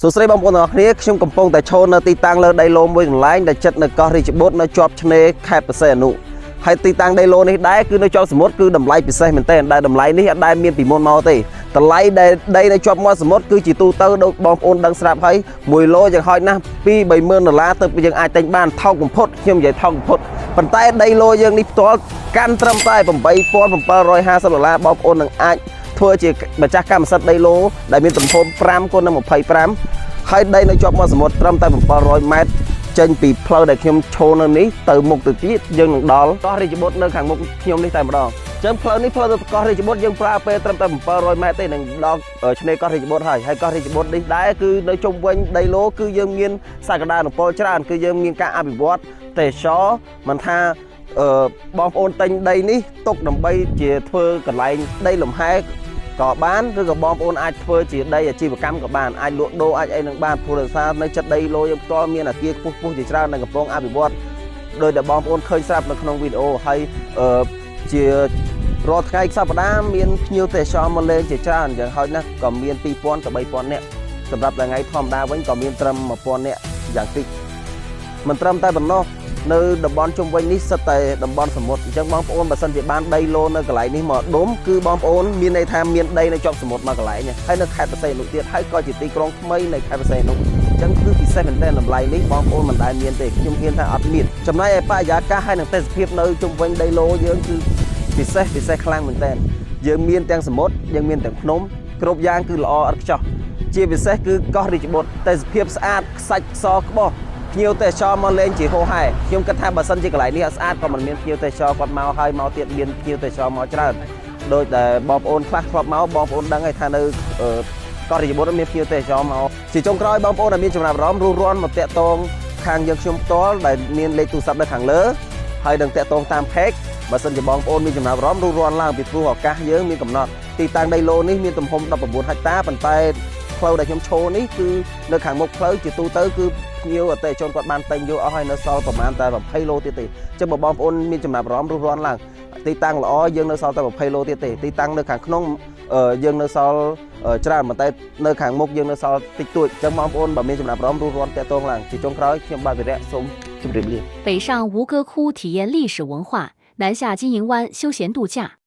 សួស្តីបងប្អូនទាំងអស់គ្នាខ្ញុំកំពុងតែឈរនៅទីតាំងលើដីឡូមួយកន្លែងដែលជិតនៅកោះរាជបុត្រនៅជាប់ឆ្នេរខេត្តព្រះសីហនុហើយទីតាំងដីឡូនេះដែរគឺនៅជាប់សមុទ្រគឺតម្លៃពិសេសមែនទែនដែលតម្លៃនេះអត់ដែលមានពីមុនមកទេតម្លៃដែលដីនៅជាប់មាត់សមុទ្រគឺជាទូទៅដូចបងប្អូនដឹងស្រាប់ហើយ1ឡូយ៉ាងហោចណាស់2 30,000ដុល្លារទៅយើងអាចទិញបានថោកបំផុតខ្ញុំនិយាយថោកបំផុតប៉ុន្តែដីឡូយើងនេះផ្ទាល់កាន់ត្រឹមតែ8750ដុល្លារបងប្អូននឹងអាចធ្វើជាម្ចាស់កម្មសិទ្ធិដីឡូដែលមានទំហំ5គុណនឹង25ហើយដីនៅជាប់មាត់សមុទ្រត្រឹមតែ700ម៉ែត្រចេញពីផ្លូវដែលខ្ញុំឈរនៅនេះទៅមុខទៅទៀតយើងនឹងដល់កោះរាជបុត្រនៅខាងមុខខ្ញុំនេះតែម្ដងចឹងផ្លូវនេះផ្លូវទៅកោះរាជបុត្រយើងប្រើពេលត្រឹមតែ700ម៉ែត្រទេនឹងដល់ឆ្នេរកោះរាជបុត្រហើយហើយកោះរាជបុត្រនេះដែរគឺនៅជុំវិញដីឡូគឺយើងមានសក្តានុពលច្រើនគឺយើងមានការអភិវឌ្ឍទេសចរមិនថាអឺបងប្អូនទិញដីនេះទុកដើម្បីជាធ្វើកន្លែងដីលំហែក៏បានឬក៏បងប្អូនអាចធ្វើជាដីអាជីវកម្មក៏បានអាចលក់ដូរអាចអីនឹងបានព្រោះដោយសារនៅចិត្តដីឡូយើងផ្ទាល់មានអាគារខ្ពស់ៗជាច្រើននៅកំពុងអភិវឌ្ឍដោយដែលបងប្អូនឃើញស្រាប់នៅក្នុងវីដេអូហើយអឺជារាល់ថ្ងៃសប្តាហ៍មានភ្ញៀវទេសចរមកលេងជាច្រើនយ៉ាងហោចណាស់ក៏មាន2000ទៅ3000នាក់សម្រាប់ថ្ងៃធម្មតាវិញក៏មានត្រឹម1000នាក់យ៉ាងតិចមិនត្រឹមតែប៉ុណ្ណោះនៅតំបន់ជុំវិញនេះសុទ្ធតែតំបន់សមុទ្រអញ្ចឹងបងប្អូនបើសិនជាបានដីឡូនៅកន្លែងនេះមកដុំគឺបងប្អូនមានន័យថាមានដីនៅជាប់សមុទ្រមកកន្លែងហើយនៅខេត្តព្រះសីហនុទៀតហើយក៏ជាទីក្រុងថ្មីនៃខេត្តព្រះសីហនុអញ្ចឹងគឺពិសេសមែនទែនតម្លៃនេះបងប្អូនមិនដែលមានទេខ្ញុំហ៊ានថាអត់មានចំណែកឯបរិយាកាសហើយនឹងទេសភាពនៅជុំវិញដីឡូយើងគឺពិសេសពិសេសខ្លាំងមែនទែនយើងមានទាំងសមុទ្រយើងមានទាំងភ្នំគ្រប់យ៉ាងគឺល្អឥតខ្ចោះជាពិសេសគឺកោះរាជបុត្រទេសភាពស្អាតខ្សាច់សក្បុសភ្ញៀវទេសចរមកលេងជាហូរហែខ្ញុំគិតថាបើសិនជាកន្លែងនេះអត់ស្អាតក៏មិនមានភ្ញៀវទេសចរគាត់មកហើយមកទៀតមានភ្ញៀវទេសចរមកច្រើនដោយតែបងប្អូនខ្លះធ្លាប់មកបងប្អូនដឹងហើយថានៅកោះរាជបុត្រមានភ្ញៀវទេសចរមកជាចុងក្រោយបងប្អូនដែលមានចំណាប់អារម្មណ៍រួសរាន់មកតាក់ទងខាងយើងខ្ញុំផ្ទាល់ដែលមានលេខទូរស័ព្ទនៅខាងលើហើយនឹងតាក់ទងតាម page បើសិនជាបងប្អូនមានចំណាប់អារម្មណ៍រួសរាន់ឡើងពីព្រោះឱកាសយើងមានកំណត់ទីតាំងដីឡូនេះមានទំហំ19ហិកតាប៉ុន្តែផ្លូវដែលខ្ញុំឈរនេះគឺនៅខាងមុខផ្លូវជាទូទៅគឺភ្ញៀវអតិថិជនគាត់បានទិញយកអស់ហើយនៅសល់ប្រហែលតែ20ឡូទៀតទេអញ្ចឹងបើបងប្អូនមានចំណាប់អារម្មណ៍រួសរាន់ឡើងទីតាំងល្អយើងនៅសល់តែ20ឡូទៀតទេទីតាំងនៅខាងក្នុងយើងនៅសល់ច្រើនប៉ុន្តែនៅខាងមុខយើងនៅសល់តិចតួចអញ្ចឹងបងប្អូនបើមានចំណាប់អារម្មណ៍រួសរាន់តាក់ទងឡើងជាចុងក្រោយខ្ញុំបាទវិរៈសូមជម្រាបលា 北上吴哥窟体验历史文化，南下金银湾休闲度假。